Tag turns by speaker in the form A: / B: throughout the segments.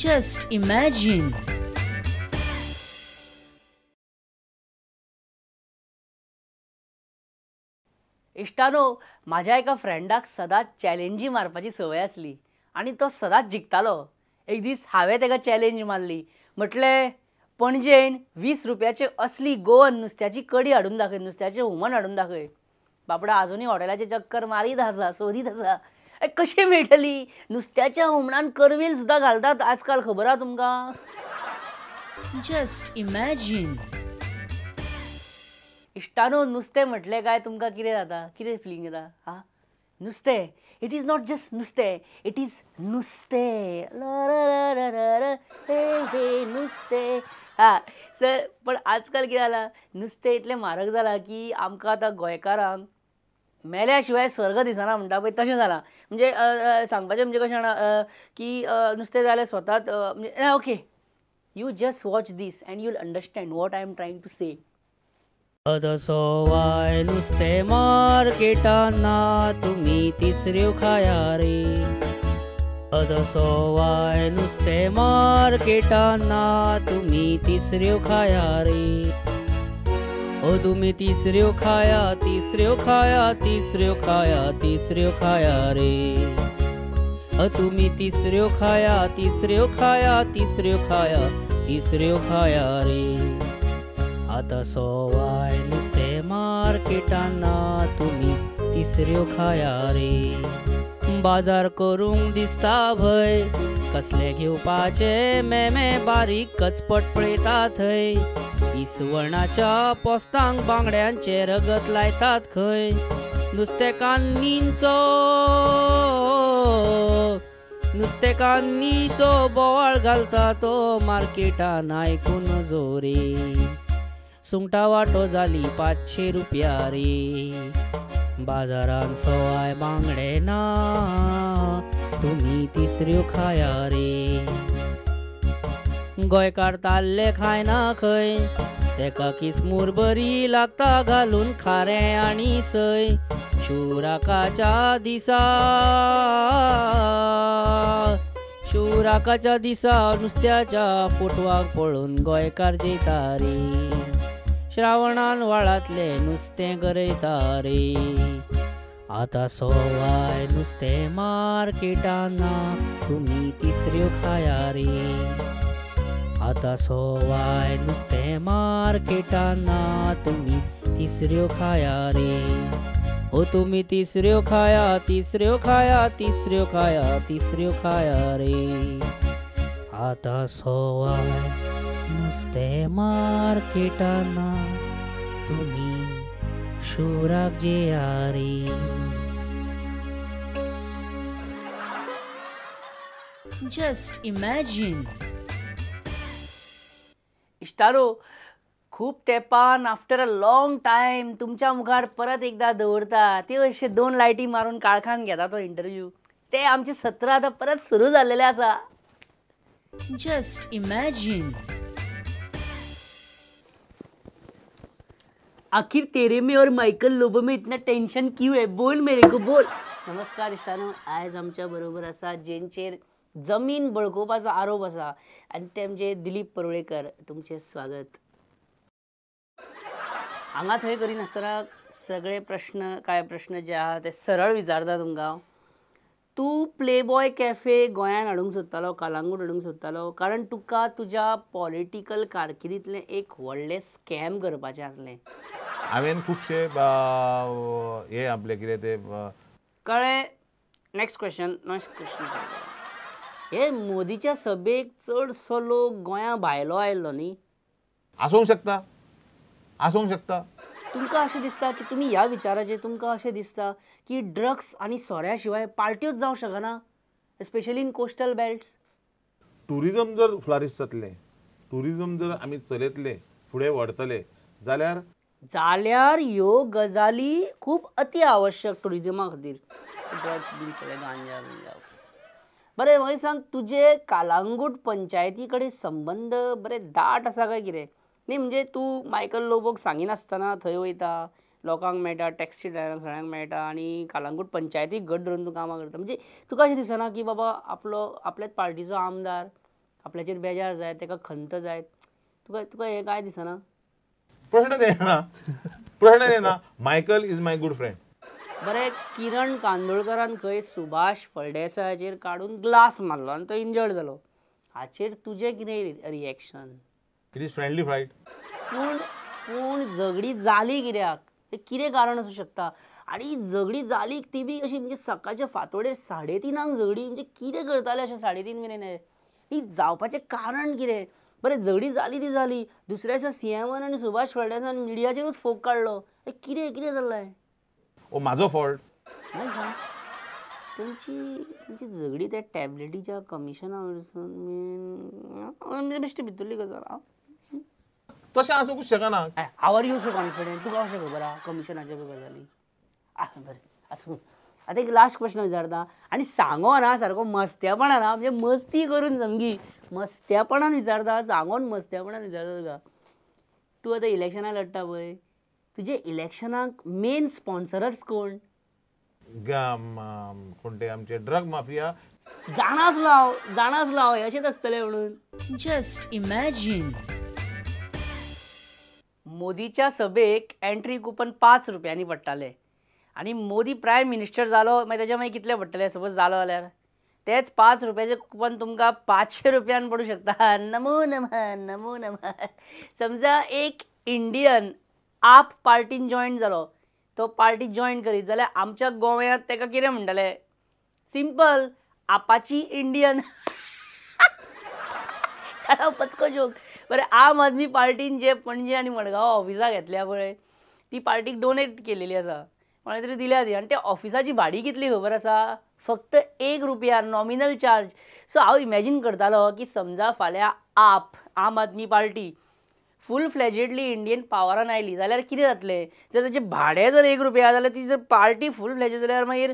A: Just imagine.
B: इश्टानो, म्हाज्या एका फ्रेंडाक सदांच चॅलेंजी मारपाची संवय आसली आनी तो सदांच जिखतालो. एक दीस हांवें ताका चॅलेंज मारली, म्हटलें पणजेन 20 रुपयाचे असली गोवन नुस्त्याची कडी हाडून दाखय, नुस्त्याचें हुमण हाडून दाखय. बापडा आजुनूय हॉटेलाचे चक्कर मारीत आसा, सोदीत आसा, कशी मेळटली. नुस्त्याच्या हुमणान करवील सुद्दां घालतात आजकाल, खबर आहा तुमकां?
A: Just imagine.
B: इश्टानो, नुस्तें म्हटलें काय तुमकां कितें जाता, कितें फिलींग येता? हा, नुस्तें, it is not just नुस्तें, it is नुस्तें, हे नुस्तें. हा सर, पण आजकाल कितें जालां, नुस्तें इतलें म्हारग जालां की आमकां आतां गोंयकारांक मेल्या शिवाय स्वर्ग दिसना म्हणटा पळय तशें जालां. म्हणजे सांगपाचें म्हणजे कशें जाणा की नुस्तें जाल्यार स्वताच म्हणजे okay, you just watch this and you will understand what I am trying to say. सवाय नुस्तें मार्केटान ना तुमी तिसऱ्यो खाया रे, सवाय नुस्तें मार्केटान ना तुमी तिसऱ्यो खाया रे, ओ तुमी तिसऱ्यो खाया, तिसऱ्यो खाया, तिसऱ्यो खाया, तिसऱ्यो खाया रे, ओ तुमी तिसऱ्यो खाया, तिसऱ्यो खाया, तिसऱ्यो खाया, तिसऱ्यो खाया रे. आतां सवाय नुस्तें मार्केटान ना तुमी तिसऱ्यो खाया रे. बाजार करूंक दिसता भंय, कसलें घेवपाचें मेमे बारीक कचपट पळयता थंय, इसवणाच्या पोस्तांक बांगड्यांचें रगत लायतात खंय, नुस्तेकान्नींचो नुस्तेकान्नीचो बोवाळ घालता तो मार्केटान आयकून नजो रे. सुंगटा वांटो जाली 500 रुपया रे, बाजारान सवाय बांगडे ना तुमी तिसऱ्यो खाया रे. गोंयकार ताल्ले खायना खंय, तेका किसमूर बरी लागता घालून खारें आनी सय, शिवराकाच्या दिसा शिवराकाच्या दिसा नुस्त्याच्या फोटवाक पळोवन गोंयकार जेयता रे, श्रावणान व्हाळांतलें नुस्तें गरयता रे. आतां सवाय नुस्तें मार्केटान ना तुमी तिसऱ्यो खाया रे, आतां सवाय नुस्तें मार्केटान ना तुमी तिसऱ्यो खाया रे, ओ तुमी तिसऱ्यो खाया, तिसऱ्यो खाया, तिसऱ्यो खाया, तिसऱ्यो खाया रे. आतां सवाय नुस्तें मार्केटान ना तुमी शिवराक जेया रे.
A: Just imagine.
B: इश्टारो, खूब तेंपान आफ्टर अ लॉंग टायम तुमच्या मुखार परत एकदा दवरता त्यो अशे 2 लायटी मारून काळखान घेता तो इंटरव्यू. ते आमचे सत्र आतां परत सुरू जाल्लेले आसा.
A: Just imagine.
B: आखिर तेरे में और मायकल लोबो में इतना टेंशन क्यों है, बोल मेरे को बोल. नमस्कार इश्टानो, आयज आमच्या बरोबर आसा जेंचेर जमीन बळकोवपाचो आरोप आसा आनी ते म्हणजे दिलीप परुळेकर. तुमचें स्वागत. हांगा थंय करिनासतना सगळे प्रश्न, कांय प्रश्न जे आहा ते सरळ विचारता तुमकां. तूं प्लेबॉय कॅफे गोंयांत हाडूंक सोदतालो, कलांगूट हाडूंक सोदतालो, कारण तुका तुज्या पॉलिटिकल कारकिर्दींतलें एक व्हडलें स्कॅम करपाचें आसलें.
C: हांवें खुबशे हे आपले कितें ते
B: कळ्ळें. Next question, next question. हे मोदीच्या सभेक चडसो लोक गोंया भायलो आयल्लो न्ही?
C: आसूंक शकता, आसूंक शकता.
B: तुमकां अशें दिसता की तुमी ह्या विचाराचेर तुमकां अशें दिसता की ड्रग्स आनी सोऱ्या शिवाय पार्ट्योच जावंक शकना, specially in coastal belts?
C: Tourism जर फ्लारीश जातलें, ट्युरिजम जर आमी चलयतले, फुडें व्हरतले जाल्यार
B: जाल्यार ह्यो गजाली खूब अति आवश्यक ट्युरिजमा खातीर. ड्रग्स बीन सगळें गांजा बिंजा. बरें म्हाका सांग, तुजे कालांगूट पंचायती कडेन संबंद बरे दाट आसा काय कितें? न्ही म्हणजे तूं मायकल लोबोक सांगिनासतना थंय वयता, लोकांक मेळटा, टॅक्सी ड्रायव्हरांक सगळ्यांक मेळटा आनी कालांगूट पंचायतीक घट धरून तूं कामां करता. म्हणजे तुका अशें दिसना की बाबा आपलो आपल्याच पार्टीचो आमदार आपल्याचेर बेजार जायत, ताका खंत जायत, तुका तुका हें कांय दिसना?
C: प्रश्न येना, प्रश्न येना. Michael is my good friend.
B: बरें, किरण कांदोळकरान खंय सुभाष फळदेसायाचेर काडून ग्लास मारलो आनी तो इंजर्ड जालो, हाचेर तुजें कितें reaction?
C: It is friendly fight.
B: पूण पूण झगडी जाली कित्याक, तें कितें कारण आसूं शकता? आनी झगडी जाली ती बी अशी म्हणजे सकाळच्या फांतोडेर 3:30 झगडी, म्हणजे कितें करताले अशें 3:30 मेरेन? ही जावपाचें कारण कितें? बरें, झगडी जाली ती जाली, दुसऱ्या दिसा सीएमान आनी सुभाष फळदेसायान मिडियाचेरूच फोग काडलो, कितें कितें चल्लां?
C: ओ म्हाजो फॉल्ट.
B: मागीर सांग, तुमची तुमची झगडी त्या टॅबलेटीच्या कमिशना वयरसून म्हणजे बेश्टी भितरली गजाल.
C: तशें आसूंकूच शकना.
B: How are you so confident? तुका कशें खबर आहा कमिशनाच्या बी गजाली? बरें आसूं. आतां एक लास्ट क्वेश्चन विचारता आनी सांगो ना सारको मस्त्यापणान, म्हणजे मस्ती करून सामकी मस्त्यापणान विचारता, सांगोन मस्त्यापणान विचारता तुका. तूं आतां इलेक्शनाक लडटा पळय, तुजे इलेक्शनाक मेन स्पॉन्सरर्स कोण?
C: कोण ते आमचे ड्रग माफिया.
B: जाणा आसलो हांव, जाणा आसलो हांव अशेंच आसतलें म्हणून.
A: Just imagine.
B: मोदीच्या सभेक एंट्री कुपन 5 रुपयांनी पडटाले आनी मोदी प्रायम मिनिस्टर जालो मागीर तेज्या मागीर कितले पडटले सपोज जालो जाल्यार तेच 5 रुपयाचे कुपन तुमकां 500 रुपयान पडूं शकता. नमो नमः, नमो नमः. समजा एक इंडियन आप पार्टीन जॉयन जालो, तो पार्टी जॉयन करीत जाल्यार आमच्या गोव्यांत ताका कितें म्हणटले? Simple, Apache Indian. पचको जोक. बरें, आम आदमी पार्टीन जे पणजे आनी मडगांव ऑफिसाक घेतल्या पळय, ती पार्टीक डोनेट केलेली आसा, कोणा तरी दिल्या ती, आनी त्या ऑफिसाची भाडी कितली खबर आसा? फक्त 1 रुपया नॉमिनल चार्ज. सो हांव इमॅजीन करतालो की समजा फाल्यां आप, आम आदमी पार्टी फूल फ्लॅजेडली इंडियन पावरान आयली जाल्यार कितें जातलें? जर ताचें भाडें जर 1 रुपया जाल्यार ती जर पार्टी फूल फ्लॅजेड जाल्यार मागीर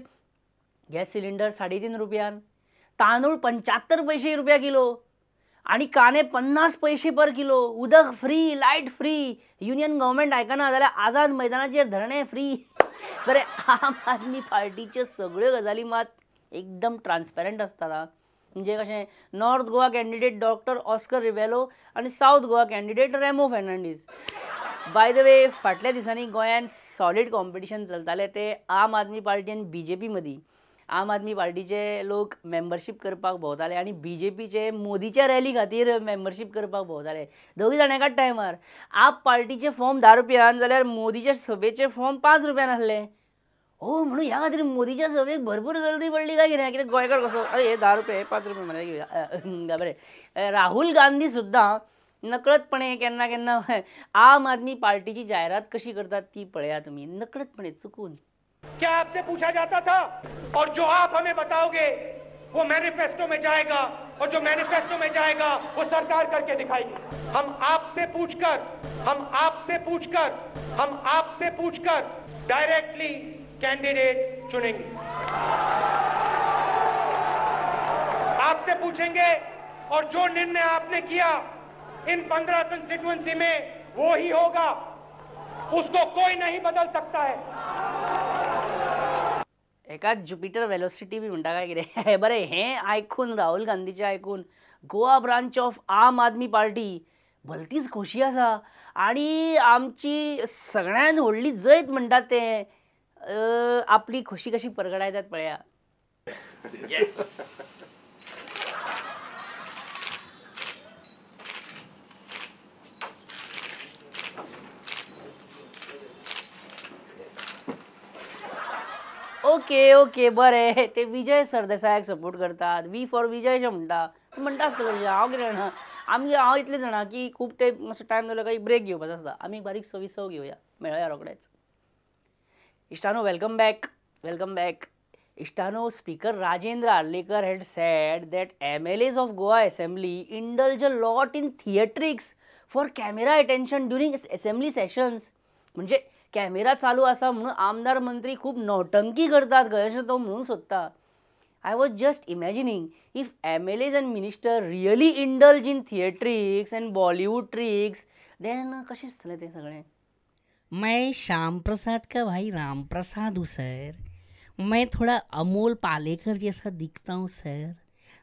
B: गॅस सिलिंडर 3.5 रुपयान, तांदूळ 75 पैसे रुपया किलो आनी कांदे 50 पैसे पर किलो, उदक free, light free, union government आयकना जाल्यार आझाद मैदानाचेर धरणें फ्री. बरें, आम आदमी पार्टीच्यो सगळ्यो गजाली मात एकदम ट्रान्सपेरंट आसता. म्हणजे कशें, North Goa candidate doctor Oscar Rebelo आनी South Goa candidate Remo Fernandes. By the way, फाटल्या दिसांनी गोंयांत सॉलीड कॉम्पिटिशन चलतालें ते आम आदमी पार्टी आनी बीजेपी मदीं. आम आदमी पार्टीचे लोक मेंबरशीप करपाक भोंवताले आनी बीजेपीचे मोदीच्या रॅली खातीर मेंबरशीप करपाक भोंवताले, दोगी जाण एकाच टायमार. आप पार्टीचे फॉर्म 10 रुपयान जाल्यार मोदीच्या सभेचे फॉर्म 5 रुपयान आसले. हो, म्हणून ह्या खातीर मोदीच्या सभेक भरपूर गर्दी पडली काय कितें? कितें गोंयकार कसो, अरे हे 10 रुपये, हे 5 रुपये मरे. बरें, राहुल गांधी सुद्दां नकळतपणे केन्ना केन्ना आम आदमी पार्टीची जायरात कशी करतात ती पळया तुमी, नकळतपणे चुकून.
D: क्या आपसे पूछा जाता था? और जो आप हमें बताओगे वो मैनिफेस्टो में जाएगा, और जो मैनिफेस्टो में जाएगा वो सरकार करके दिखाएगी. हम आपसे पूछकर, हम आपसे पूछकर, हम आपसे पूछकर डायरेक्टली कैंडिडेट चुनेंगे. आपसे पूछेंगे और जो निर्णय आपने किया इन 15 कंस्टिट्यूएंसी में वो ही होगा, उसको कोई नहीं बदल सकता है.
B: एकाच ज्युपिटर वेलोसिटी बी म्हणटा काय कितें? बरें, हें आयकून, राहुल गांधीचें आयकून Goa branch of Aam Aadmi Party भलतीच खोशी आसा आनी आमची सगळ्यान व्हडली जैत म्हणटात ते आपली खोशी कशी परगटायतात पळया. ओके ओके, बरें, ते विजय सरदेसायाक सपोर्ट करतात, we for Vijay अशें म्हणटा, म्हणटा आसतलें तशें. हांव कितें जाणा, आमी हांव इतलें जाणा की खूब ते मातसो टायम जालो काय ब्रेक घेवपाचो आसता, आमी बारीकसो विसव घेवया, मेळया रोखडेच. इश्टानो, welcome back, welcome back. इश्टानो, speaker Rajendra Arlekar had said that MLAs of Goa assembly indulge a lot in theatrics for camera attention during assembly sessions. म्हणजे कॅमेरा चालू आसा म्हणून आमदार मंत्री खूब नौटंकी करतात खंय अशें तो म्हणूंक सोदता. I was just imagining if MLAs and minister really indulge in theatrics and Bollywood tricks then कशें आसतलें तें सगळें? मैं श्याम प्रसाद का भाई राम प्रसाद हूँ सर, मैं थोड़ा अमोल पालेकर जैसा दिखता हूँ सर,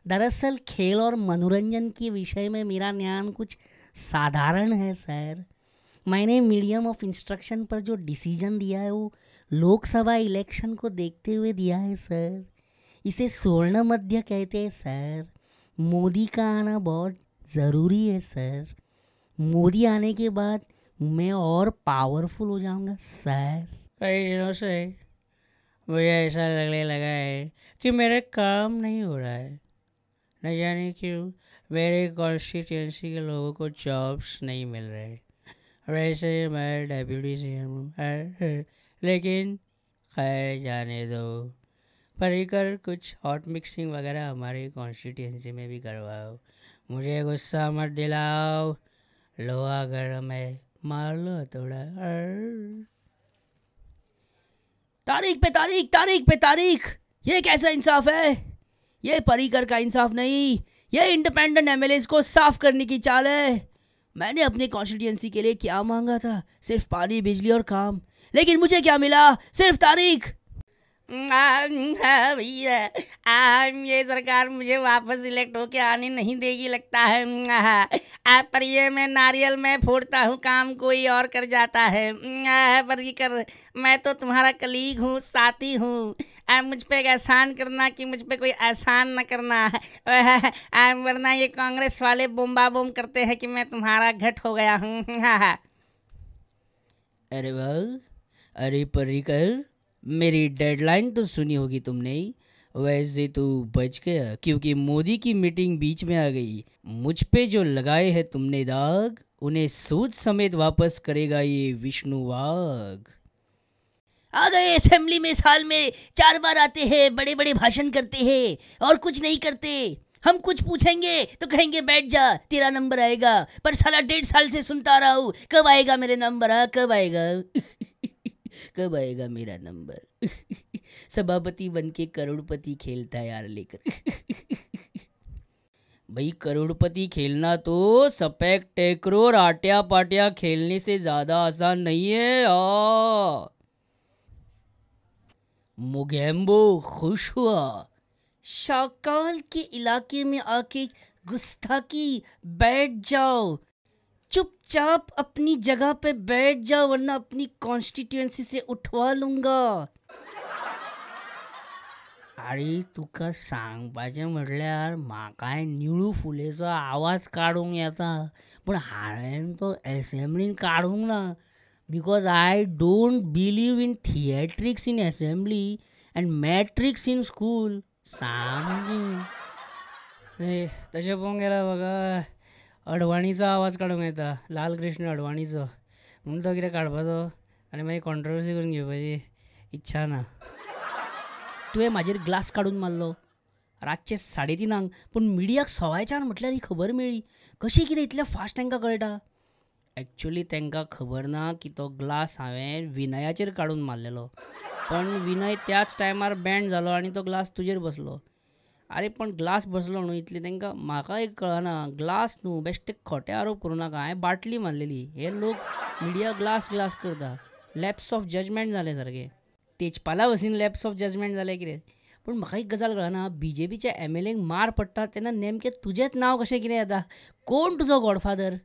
B: दरअसल खेल और मनोरंजन के विषय में मेरा ज्ञान कुछ साधारण है सर। मैंने मीडियम ऑफ इंस्ट्रक्शन पर जो डिसीजन दिया है वो लोकसभा इलेक्शन को देखते हुए दिया है सर। इसे स्वर्ण मध्य कहते हैं सर। मोदी का आना बहुत ज़रूरी है सर। मोदी आने के बाद मैं और पावरफुल हो जाऊंगा सर।
E: कई दिनों से मुझे ऐसा लगने लगा है कि मेरे काम नहीं हो रहा है। न जाने क्यों मेरे कॉन्स्टिट्यूंसी के लोगों को जॉब्स नहीं मिल रहे। वैसे मैं डेप्यूटी सीएम हूँ, लेकिन खैर जाने दो। परिकर कुछ हॉट मिक्सिंग वगैरह हमारी कॉन्स्टिट्यूंसी में भी करवाओ। मुझे गुस्सा मत दिलाओ, लोहा गर्म है, मार लो थोड़ा।
B: तारीख पे तारीख, तारीख पे तारीख, ये कैसा इंसाफ है? ये परिकर का इंसाफ नहीं, ये इंडिपेंडेंट एमएलए को साफ करने की चाल है। मैंने अपने कॉन्स्टिट्यूएंसी के लिए क्या मांगा था? सिर्फ पानी, बिजली और काम, लेकिन मुझे क्या मिला? सिर्फ तारीख।
E: भैया ये सरकार मुझे वापस इलेक्ट होके आने नहीं देगी लगता है। पर ये मैं नारियल में फोड़ता हूँ, काम कोई और कर जाता है। पर ये कर, मैं तो तुम्हारा कलीग हूँ, साथी हूँ। मुझ पे एहसान करना कि मुझ पे कोई एहसान न करना, वरना ये कांग्रेस वाले बोम्बा बोम करते हैं कि मैं तुम्हारा घट हो गया हूँ।
B: अरे वाह, अरे परिकर, मेरी डेडलाइन तो सुनी होगी तुमने ही। वैसे तो बच गया क्योंकि मोदी की मीटिंग बीच में आ गई। मुझ पे जो लगाए हैं तुमने दाग, उन्हें सूद समेत वापस करेगा ये विष्णु वाघ। आ गए असेंबली में, साल में 4 बार आते हैं, बड़े बड़े भाषण करते हैं और कुछ नहीं करते। हम कुछ पूछेंगे तो कहेंगे बैठ जा, तेरा नंबर आएगा। पर साला 1.5 साल से सुनता रहा हूँ, कब आएगा मेरे नंबर, आ कब आएगा कब आएगा मेरा नंबर। सभापति बन के करोड़पति खेलता है यार लेकर। भाई करोड़पति खेलना तो सपेक टेकरो और आटिया पाटिया खेलने से ज़्यादा आसान नहीं है। आ मुगेम्बो खुश हुआ, शाकाल के इलाके में आके गुस्ताखी, बैठ जाओ चुपचाप अपनी जगह पे बैठ जाओ, वरना अपनी कॉन्स्टिट्यूएंसी से उठवा लूंगा। अरे तुका सांगपाचें म्हटल्यार म्हाकाय निळू फुलेचो आवाज काडूंक येता, पूण हांवें तो एसेंब्लीन काडूंक ना, because I don't believe in theatrics in assembly and matrix in school. सामकें
E: तशें पळोवंक गेल्यार म्हाका अडवाणीचो आवाज काडूंक येता, लालकृष्ण अडवाणीचो. म्हणून तो कितें काडपाचो आनी मागीर कॉन्ट्रोवर्सी करून घेवपाची इच्छा ना.
B: तुवें म्हाजेर ग्लास काडून मारलो रातचे 3:30, पूण मिडियाक 4:15 म्हटल्यार ही खबर मेळ्ळी. कशें कितें इतलें फास्ट तांकां कळटा?
E: एक्चुली तांकां खबर ना की तो ग्लास हांवें विनयाचेर काडून मारलेलो, पण विनय त्याच टायमार बँड जालो आनी तो ग्लास तुजेर बसलो. अरे पण ग्लास बसलो न्हू इतलें तांकां म्हाका एक कळना, ग्लास न्हू बेश्टे खोटे आरोप करूं नाका, हांवें बाटली मारलेली. हे लोक मिडिया ग्लास ग्लास करता, लॅप्स ऑफ जजमेंट जालें सारकें. तेजपाला वसीन लॅप्स ऑफ जजमेंट जालें कितें. पूण म्हाका एक गजाल कळना, बी जे पीच्या एम एल एक मार पडटा तेन्ना नेमकें तुजेंच नांव कशें कितें येता? कोण तुजो गॉडफादर?